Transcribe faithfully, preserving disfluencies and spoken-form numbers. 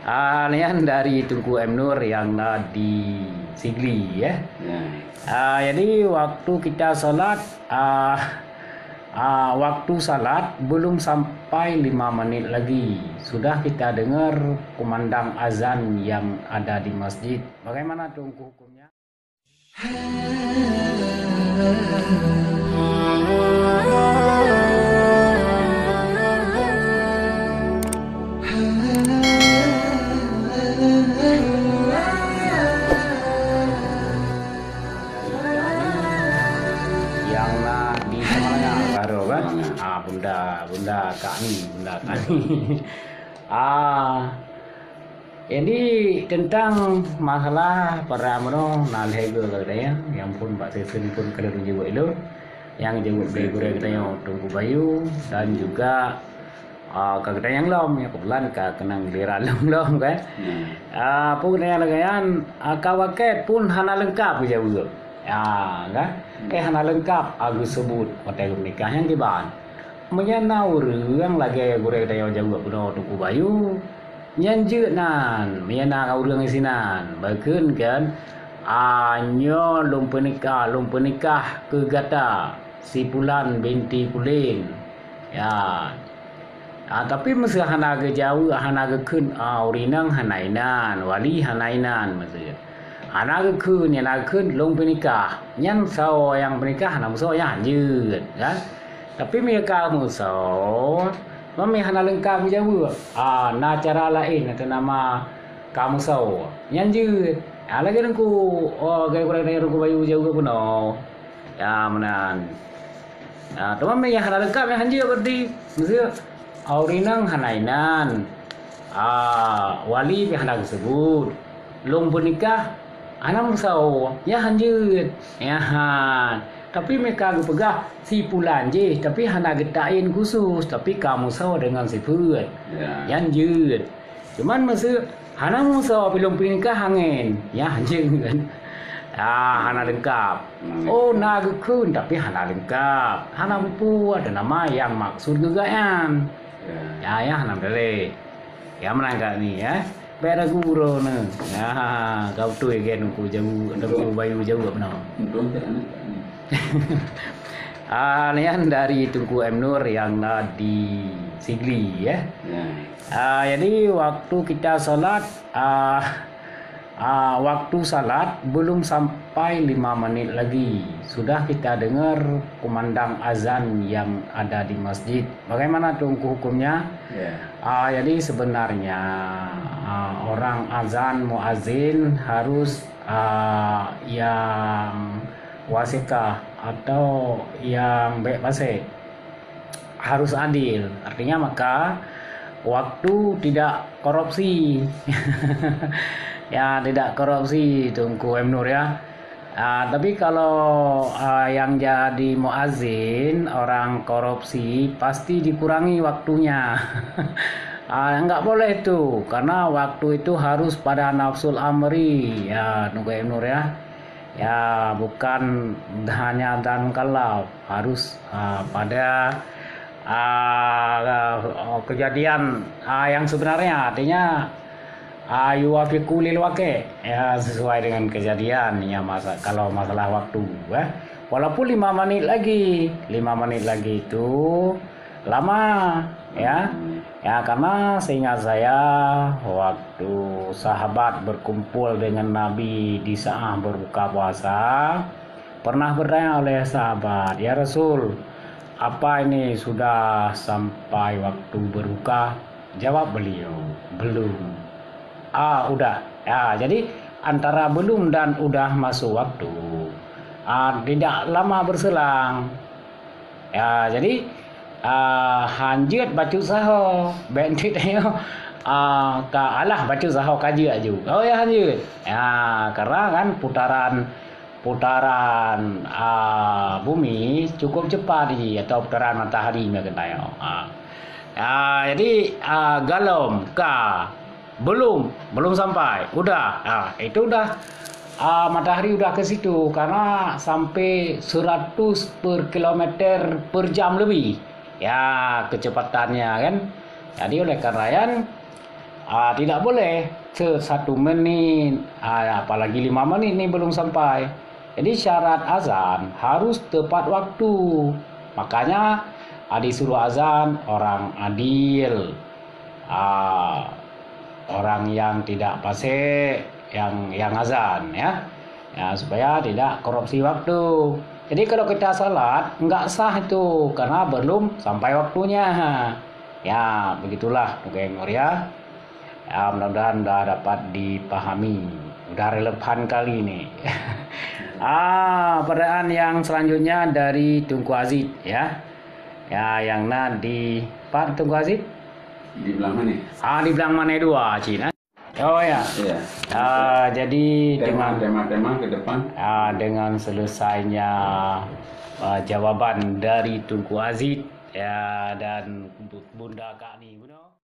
Ah, nyan dari Teungku M Nur yang na di Sigli, ya. Ya. Ah, jadi waktu kita salat, ah, ah, waktu salat belum sampai lima menit lagi, sudah kita dengar kumandang azan yang ada di masjid. Bagaimana, Teungku, hukumnya? Yang na di Samalanga baru kan? Ah, bunda, bunda Kak Ni, bunda Kak Ni. Ah, jadi tentang masalah para meunoe na lhèe goe geutanyoe, nyang phôn bak sisi phôn ka lheueh jaweueb lôn. Nyang jaweueb lé gurèe geutanyoe Teungku Bayu dan juga, ah, ka geutanyoe nyang lom, nyang keubeulan ka keunong giliran lom-lom kan. Hmm. Ah, peue geutanyoe lagèe nyan, ah, ka wakèe phôn hana leungkap geujaweueb. Ya, kan? Hmm. Eh, hana leungkap, ah, geuseubut watèe geumeunikah nyang kiban. Meunyoe na ureueng lagèe gurèe geutanyoe jaweueb bunoe Teungku Bayu, nyan jeuet nan, meunyoe na ureueng sinan, bukon kan, "Ah, nyoe lôn peunikah, lôn peunikah keu gata, si pulan binti pulen." Ya. Ah, tapi meuseu hana geujaweueb, hana geukheun, ah, ureueng inong hana inan, wali hana inan meuseu. Hana geukheun, hana geukheun, lôn peunikah. Nyan soe nyang peunikah hana meusoe, nyan jeuet, kan? Tapi meunyoe ka meusoe, meunyoe hana leungkap geujaweueb, ah, na cara laén atau nama ka meusoe, nyan jeuet. Ah, lagèe Teungku, oh, lagèe gurèe Teungku Bayu jaweueb bunoe. Ya, meunan. Ah, teuma meunyoe hana leungkap, nyan han jeuet berarti. Meuseu, ureueng inong hana inan. Ah, wali pih hana geuseubut. Lôn peunikah, hana meusoe, nyan han jeuet. Nyan han. Tapi meunyoe ka geupeugah si pulan jih, tapi hana geutaén khusus, tapi ka meusoe deungon sifeuet. Ya. Nyan jeuet. Cuman meuseu hana meusoe pih lôn peunikah angén, nyan han jeuet. Ah, hana leungkap. Hmm. Oh, na geukheun tapi hana leungkap. Hana muphom atau nama nyang maksud geuh nyan. Ya. Ya, ya, hana meudaléh. Ya, meunan ka ni, ya. Bèk ragu droeneuh. Ya, ka beutôi gèt Teungku Bayu jaweueb bunoe. Beutôi, Kak, ni. Ah, nyan dari Teungku M Nur yang na di Sigli, ya. Ya. Ah, jadi waktu kita salat, ah, ah, waktu salat belum sampai lima menit lagi, sudah kita dengar kumandang azan yang ada di masjid. Bagaimana, Teungku, hukumnya? Ya. Ah, jadi sebenarnya, ah, orang azan muazin harus, ah, yang wasikah atau yang bèk fasik. Harus adil. Artinya maka waktu tidak korupsi. Ya, tidak korupsi, Teungku M Nur, ya. Ah, tapi kalau, ah, yang jadi muazin orang korupsi, pasti dikurangi waktunya. Ah, enggak boleh tu, karena waktu itu harus pada nafsul amri, ya, Teungku M Nur, ya. Ya, bukan hanya dan kalau, harus, ah, pada, ah, kejadian, ah, yang sebenarnya, artinya, ah, yuwafiqu lil waqi', ya, sesuai dengan kejadian, ya, masa-, kalau masalah waktu, ya. Walaupun lima menit lagi, lima menit lagi itu lama, ya. Hmm. Ya, karena seingat saya, waktu sahabat berkumpul dengan Nabi di saat berbuka puasa, pernah bertanya oleh sahabat, "Ya Rasul, apa ini sudah sampai waktu berbuka?" Jawab beliau, "Belum." Ah, udah. Ya, jadi antara belum dan udah masuk waktu. Ah, tidak lama berselang. Ya, jadi, ah, han jeuet bacut saho. Bèk nyoe, ah, ka alah bacut saho ka jeuet aju. Oh ya, han jeuet. Ya, karena kan putaran, putaran, ah, bumi cukup cepat ji, atau putaran matahari meukeunai. Ah. Ah, jadi, ah, galom ka Belum, belum sampai. Udah. Ah, itu udah, ah, matahari udah ke situ karena sampai seratus per kilometer per jam lebih. Ya, kecepatannya kan. Jadi oleh karena yan, Ah, tidak boleh se-, satu menit, ah, apalagi lima menit ni belum sampai. Jadi syarat azan harus tepat waktu. Makanya, ah, disuruh azan orang adil. Ah, orang yang tidak fasik, yang, yang azan, ya. Ya, supaya tidak korupsi waktu. Jadi kalau kita salat, enggak sah itu karena belum sampai waktunya. Ya, begitulah, Tuan Guru, ya. Ya, mudah-mudahan dah dapat dipahami. Udah relevan kali ni. Ah, pertanyaan yang selanjutnya dari Teungku Aziz, ya. Ya, yang na di pat Teungku Aziz? Di Blang Mané. Ah, di Blang Mané dua, cina. Oh ya. Ya. Ah, jadi dengan tema-tema ke depan. Ah, dengan selesainya, ah, jawaban dari Teungku Aziz, ya, dan Bu-, Bunda Kak Ni.